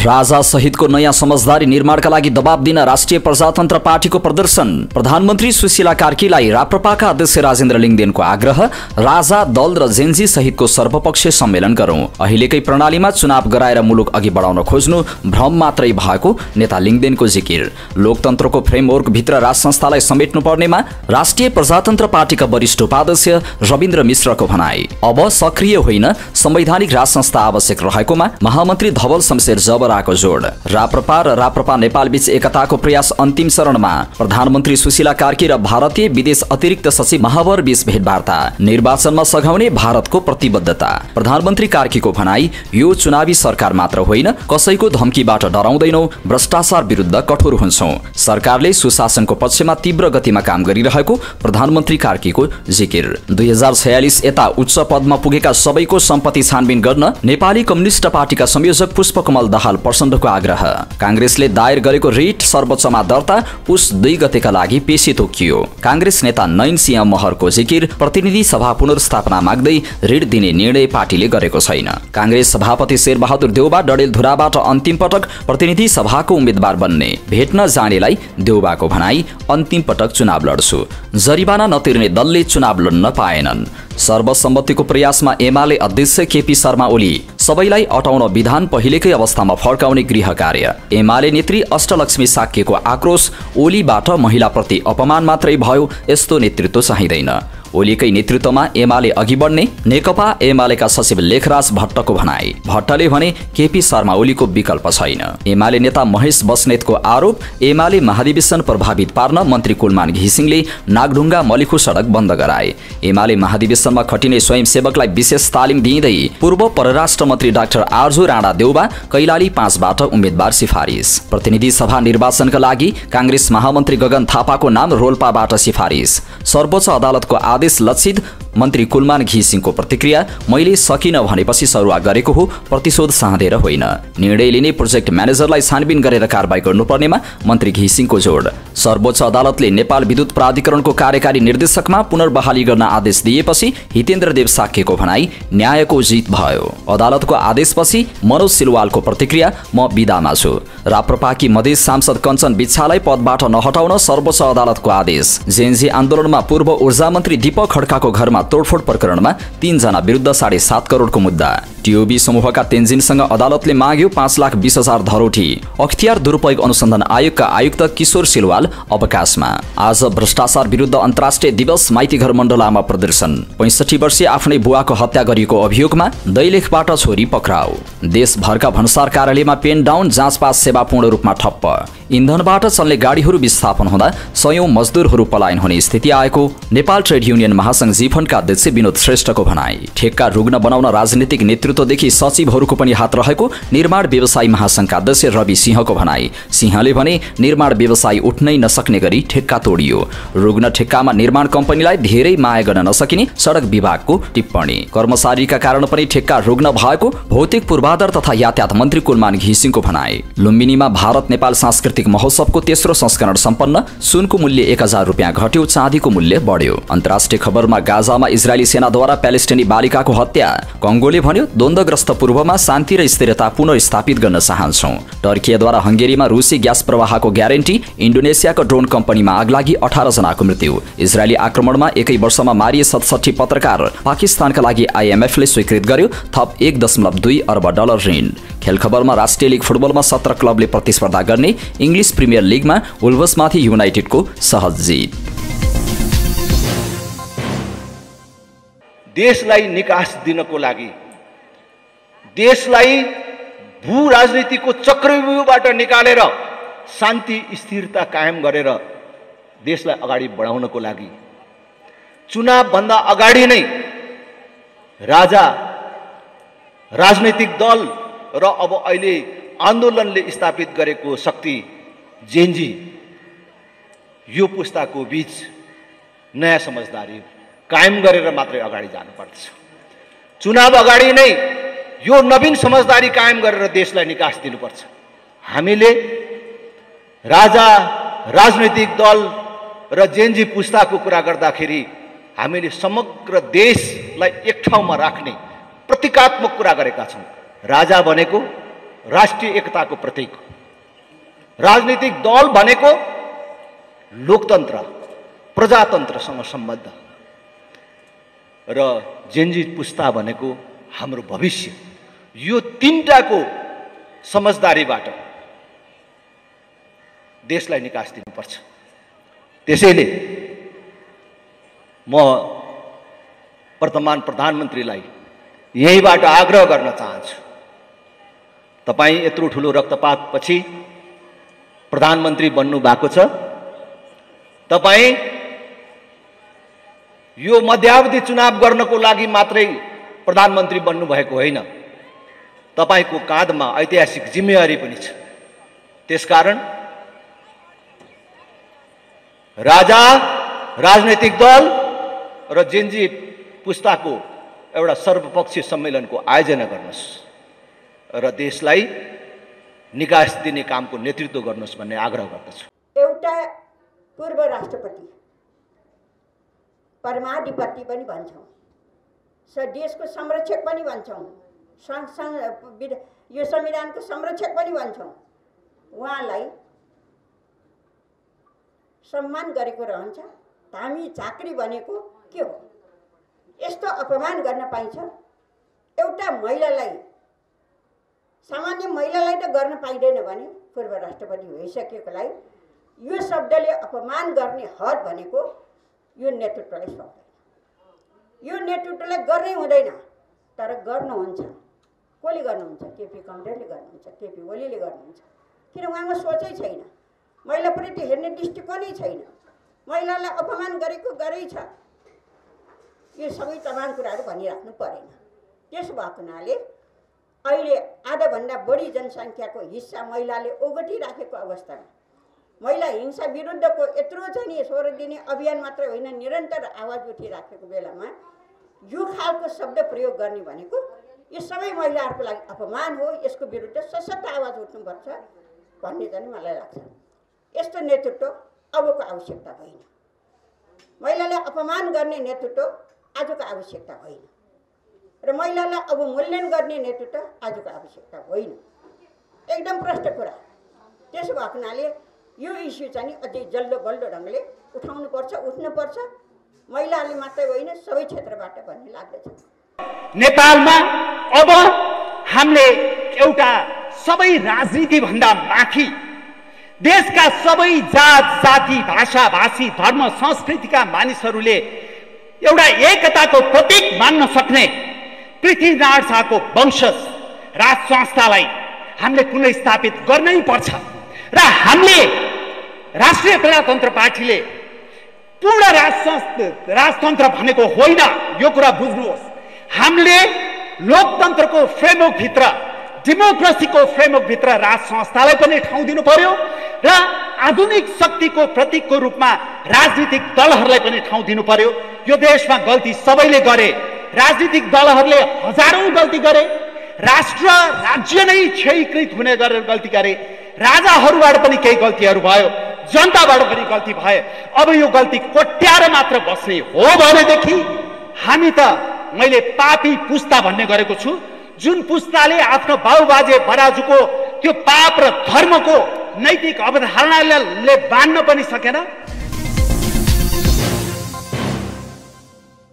राजा सहितको नयाँ समझदारी निर्माणका लागि दबाब दिन राष्ट्रिय प्रजातन्त्र पार्टीको प्रदर्शन। प्रधानमन्त्री सुशीला कार्कीलाई राप्रपाका अध्यक्ष राजेन्द्र लिङदेनको आग्रह। राजा दल र जेन्जी सहितको सर्वपक्षीय सम्मेलन गरौं। अहिलेकै प्रणालीमा चुनाव गराएर मुलुक अघि बढाउन खोज्नु भ्रम मात्रै भएको नेता लिङदेनको जिकिर। लोकतन्त्रको फ्रेमवर्क भित्र राज संस्थालाई समेट्नु पर्नेमा राष्ट्रिय प्रजातन्त्र पार्टीका वरिष्ठ उपाध्यक्ष रविन्द्र मिश्रको भनाई। अब सक्रिय होइन, संवैधानिक राज संस्था आवश्यक रहेकोमा महामन्त्री धवल शमशेर जबराको जोड। राप्रपा र राप्रपा नेपाल बीच एकताको प्रयास अन्तिम चरणमा। प्रधानमन्त्री सुशीला कार्की र भारतीय विदेश अतिरिक्त सचिव महावर बीच भेटवार्ता। निर्वाचनमा सघाउने भारतको प्रतिबद्धता। प्रधानमन्त्री कार्कीको भनाई, यो चुनावी सरकार मात्र होइन, कसैको धम्कीबाट डराउँदैनौ, भ्रष्टाचार विरुद्ध कठोर हुन्छौं। सरकारले सुशासनको पक्षमा तीव्र गतिमा काम गरिरहेको प्रधानमन्त्री कार्कीको जिकिर। 2046 यता उच्च पदमा पुगेका सबैको सम्पत्ति छानबिन गर्न नेपाली कम्युनिस्ट पार्टीका संयोजक पुष्पकमल दाहाल प्रचण्डको आग्रह। कांग्रेसले दायर गरेको रिट सर्वोच्चमा दर्ता पुस 2 गतेका लागि पेशी तोकियो। कांग्रेस नेता नयन सिंह महरको जिकिर, प्रतिनिधि सभा पुनर्स्थापना माग्दै ऋण दिने निर्णय पार्टीले गरेको छैन। कांग्रेस सभापति शेरबहादुर देउबा डडेलधुराबाट अन्तिम पटक प्रतिनिधि सभाको उम्मेद्वार बन्ने। भेट्न जानेलाई देउबाको भनाई, अन्तिम पटक चुनाव लड्छु। जरिवाना नतिर्ने दलले चुनाव लड्न पाएनन्। सर्वसम्मतिको प्रयासमा एमाले अध्यक्ष केपी शर्मा ओली। सबैलाई अटाउन विधान पहिलेकै अवस्थामा फर्काउने गृह कार्य। एमाले नेत्री अष्टलक्ष्मी साक्यको आक्रोश, ओलीबाट महिलाप्रति अपमान मात्रै भयो, यस्तो नेतृत्व चाहिँदैन। ओलीकै नेतृत्वमा एमाले अघि बढ्ने। नेकपा एमालेका सचिव लेखराज भट्टको भनाई। भट्टले भने केपी शर्मा ओलीको विकल्प छैन। एमाले नेता महेश बस्नेतको आरोप, एमाले महाधिवेशन प्रभावित पार्न मन्त्री कुलमान घिसिङले नागढुङ्गा मलिखु सडक बन्द गराए। एमाले महाधिवेशनमा खटिने स्वयंसेवकलाई विशेष तालिम दिँदै पूर्व परराष्ट्र मन्त्री डाक्टर आर्जु राणा देउबा कैलाली 5 बाट उम्मेद्वार सिफारिस। प्रतिनिधि सभा निर्वाचनका लागि कांग्रेस महामन्त्री गगन थापाको नाम रोल्पाबाट सिफारिस। सर्वोच्च अदालतको आदेश लक्षित। मन्त्री कुलमान घिसिङको प्रतिक्रिया, मैले सकिन भनेपछि सरुवा गरेको हो, प्रतिशोध साँधेर होइन। निर्णय लिने प्रोजेक्ट म्यानेजरलाई छानबिन गरेर कारबाही गर्नुपर्नेमा मन्त्री घिसिङको जोड। सर्वोच्च अदालतले नेपाल विद्युत प्राधिकरणको कार्यकारी निर्देशकमा पुनर्बहाली गर्न आदेश दिएपछि हितेन्द्र देव साक्यको भनाई, न्यायको जित भयो। अदालतको आदेशपछि मनोज सिलवालको प्रतिक्रिया, म बिदामा छु। राप्रपाकी मधेस सांसद कञ्चन बिच्छालाई पदबाट नहटाउन सर्वोच्च अदालतको आदेश। जेएनजी आन्दोलनमा पूर्व ऊर्जा मन्त्री दीपक खड्काको घरमा तोडफोड प्रकरणमा 3 जना विरुद्ध 7.5 करोडको मुद्दा। टिओबी समूहका तेन्जिनसँग अदालतले माग्यो 5,20,000 धरोठी। अख्तियार दुरुपयोग अनुसन्धान आयोगका आयुक्त किशोर सिलवाल अवकाशमा। आज भ्रष्टाचार विरुद्ध अन्तर्राष्ट्रिय दिवस। माइतीघर मण्डलामा प्रदर्शन। 65 वर्षीय आफ्नै बुवाको हत्या गरिएको अभियोगमा दैलेखबाट छोरी पक्राउ। देशभरका भन्सार कार्यालयमा पेन डाउन, जाँचपास सेवा पूर्ण रूपमा ठप्प। इन्धनबाट चल्ने गाडीहरू विस्थापन हुँदा सयौं मजदुरहरू पलायन हुने स्थिति आएको नेपाल ट्रेड युनियन महासंघ जीफनका अध्यक्ष विनोद श्रेष्ठको भनाई। ठेक्का रुग्न बनाउन राजनीतिक नेतृत्वदेखि सचिवहरूको पनि हात रहेको निर्माण व्यवसायी महासंघका अध्यक्ष रवि सिंहको भनाई। सिंहले भने निर्माण व्यवसायी उठ्नै नसक्ने गरी ठेक्का तोडियो। रुग्न ठेक्कामा निर्माण कम्पनीलाई धेरै माया गर्न नसकिने सडक विभागको टिप्पणी। कर्मचारीका कारण पनि ठेक्का रुग्न भएको भौतिक पूर्वाधार तथा यातायात मन्त्री कुलमान घिसिङको भनाई। लुम्बिनीमा भारत नेपाल सांस्कृतिक महोत्सवको तेस्रो संस्करण सम्पन्न। सुनको मूल्य 1000 रुपियाँ घट्यो, चाँदीको मूल्य बढ्यो। अन्तर्राष्ट्रिय खबरमा गाजामा इजरायली सेनाद्वारा प्यालेस्टिनी बालिकाको हत्या। कङ्गोले भन्यो, द्वन्द्वग्रस्त पूर्वमा शान्ति र स्थिरता पुनर्स्थापित गर्न चाहन्छौं। टर्कीद्वारा हंगेरीमा रुसी ग्यास प्रवाहको ग्यारेन्टी। इन्डोनेसियाको ड्रोन कम्पनीमा आगलागी, 18 जनाको मृत्यु। इजरायली आक्रमणमा 1 वर्षमा मारिए 67 पत्रकार। पाकिस्तानका लागि आईएमएफले स्वीकृत गर्यो थप $1.2 अर्ब ऋण। खेल खबरमा राष्ट्रिय लीग फुटबलमा 17 क्लबले प्रतिस्पर्धा गर्ने। इंग्लिश प्रिमियर लीगमा वुल्भ्समाथि युनाइटेडको सहज जित। देशलाई निकास दिनको लागि, देशलाई भू राजनीतिको चक्रव्यूहबाट निकालेर शान्ति स्थिरता कायम गरेर देशलाई अगाडि बढाउनको लागि चुनाव भन्दा अगाडि नै राजा, राजनैतिक दल र अब अहिले आन्दोलनले स्थापित गरेको शक्ति जेनजी, यो पुस्ताको बीच नयाँ समझदारी कायम गरेर मात्रै अगाडि जानुपर्छ। चुनाव अगाडि नै यो नवीन समझदारी कायम गरेर देशलाई निकास दिनुपर्छ। हामीले राजा, राजनैतिक दल र जेनजी पुस्ताको कुरा गर्दाखेरि हामीले समग्र देशलाई एक ठाउँमा राख्ने प्रतीकात्मक कुरा गरेका छौँ। राजा भनेको राष्ट्रिय एकताको प्रतीक हो। राजनीतिक दल भनेको लोकतन्त्र प्रजातन्त्रसँग सम्बद्ध र जेनजी पुस्ता भनेको हाम्रो भविष्य। यो तीनटाको समझदारीबाट देशलाई निकास दिनुपर्छ। त्यसैले म वर्तमान प्रधानमन्त्रीलाई यहीबाट आग्रह गर्न चाहन्छु, तपाईँ यत्रो ठुलो रक्तपातपछि प्रधानमन्त्री बन्नु भएको छ। तपाईँ यो मध्यावधि चुनाव गर्नको लागि मात्रै प्रधानमन्त्री बन्नु भएको होइन, तपाईको काँधमा ऐतिहासिक जिम्मेवारी पनि छ। त्यसकारण राजा, राजनैतिक दल र जेनजी पुस्ताको एउटा सर्वपक्षीय सम्मेलनको आयोजना गर्नुहोस् र देशलाई निकास दिने कामको नेतृत्व गर्नुहोस् भन्ने आग्रह गर्दछु। एउटा पूर्व राष्ट्रपति परमाधिपति पनि भन्छौँ, देशको संरक्षक पनि भन्छौँ, यो संविधानको संरक्षक पनि भन्छौँ। उहाँलाई सम्मान गरेको रहन्छ। हामी झाँक्री भनेको के हो? यस्तो अपमान गर्न पाइन्छ? एउटा महिलालाई, सामान्य महिलालाई त गर्न पाइँदैन भने पूर्व राष्ट्रपति भइसकेकोलाई यो शब्दले अपमान गर्ने हद भनेको यो नेतृत्वलाई सक्दैन। यो नेतृत्वलाई गर्नै हुँदैन, तर गर्नुहुन्छ। कसले गर्नुहुन्छ? केपी कमरेडले गर्नुहुन्छ, केपी ओलीले गर्नुहुन्छ। किन? उहाँमा सोचै छैन, महिलाप्रति हेर्ने दृष्टिकोणै छैन। महिलालाई अपमान गरेको गरेछ। यो सबै तमाम कुराहरू भनिराख्नु परेन। त्यसो भएको हुनाले अहिले आधाभन्दा बढी जनसङ्ख्याको हिस्सा महिलाले ओगटिराखेको अवस्थामा महिला हिंसा विरुद्धको यत्रो चाहिँ 16 दिने अभियान मात्र होइन, निरन्तर आवाज उठिराखेको बेलामा यो खालको शब्द प्रयोग गर्ने भनेको यो सबै महिलाहरूको लागि अपमान हो। यसको विरुद्ध सशक्त आवाज उठ्नुपर्छ भन्ने चाहिँ मलाई लाग्छ। यस्तो नेतृत्व अबको आवश्यकता होइन। महिलालाई अपमान गर्ने नेतृत्व आजको आवश्यकता होइन र महिलालाई अब मूल्याङ्कन गर्ने नेतृत्व आजको आवश्यकता होइन। एकदम प्रष्ट कुरा। त्यसो भएको हुनाले यो इस्यु चाहिँ अझै जल्दो बल्दो ढङ्गले उठाउनुपर्छ, उठ्नुपर्छ। महिलाहरूले मात्रै होइन, सबै क्षेत्रबाट भन्ने लाग्दछ। नेपालमा अब हामीले एउटा सबै राजनीति भन्दा माथि देशका सबै जात जाति भाषा भाषी धर्म संस्कृतिका मानिसहरूले एउटा एकताको प्रतीक मान्न सक्ने पृथ्वीनारायण शाहको वंशज राज संस्थालाई हामीले पुनः स्थापित गर्नै पर्छ र हामीले राष्ट्रिय प्रजातन्त्र पार्टीले पूर्ण राजतन्त्र भनेको होइन, यो कुरा बुझ्नुहोस्। हामीले लोकतन्त्रको फ्रेमवर्क भित्र, डेमोक्रेसीको फ्रेमवर्क भित्र राज संस्थालाई पनि ठाउँ दिनु पर्यो र आधुनिक शक्तिको प्रतीकको रूपमा राजनीतिक दलहरूलाई पनि ठाउँ दिनु पर्यो। यो देशमा गल्ती सबैले गरे, राजनीतिक दलहरूले हजारौं गल्ती गरे, राष्ट्र राज्य नै क्षयीकृत हुने गरेर गल्ती गरे, राजाहरूबाट पनि केही गल्तीहरू भयो, जनताबाट पनि गल्ती भयो। अब यो गल्ती कोट्याएर मात्र बस्ने हो भनेदेखि हामी त मैले पापी पुस्ता भन्ने गरेको छु, जुन पुस्ताले आफ्नो बाबुबाजे बराजुको त्यो पाप र धर्मको नैतिक अवधारणाले बाँध्न पनि सकेन।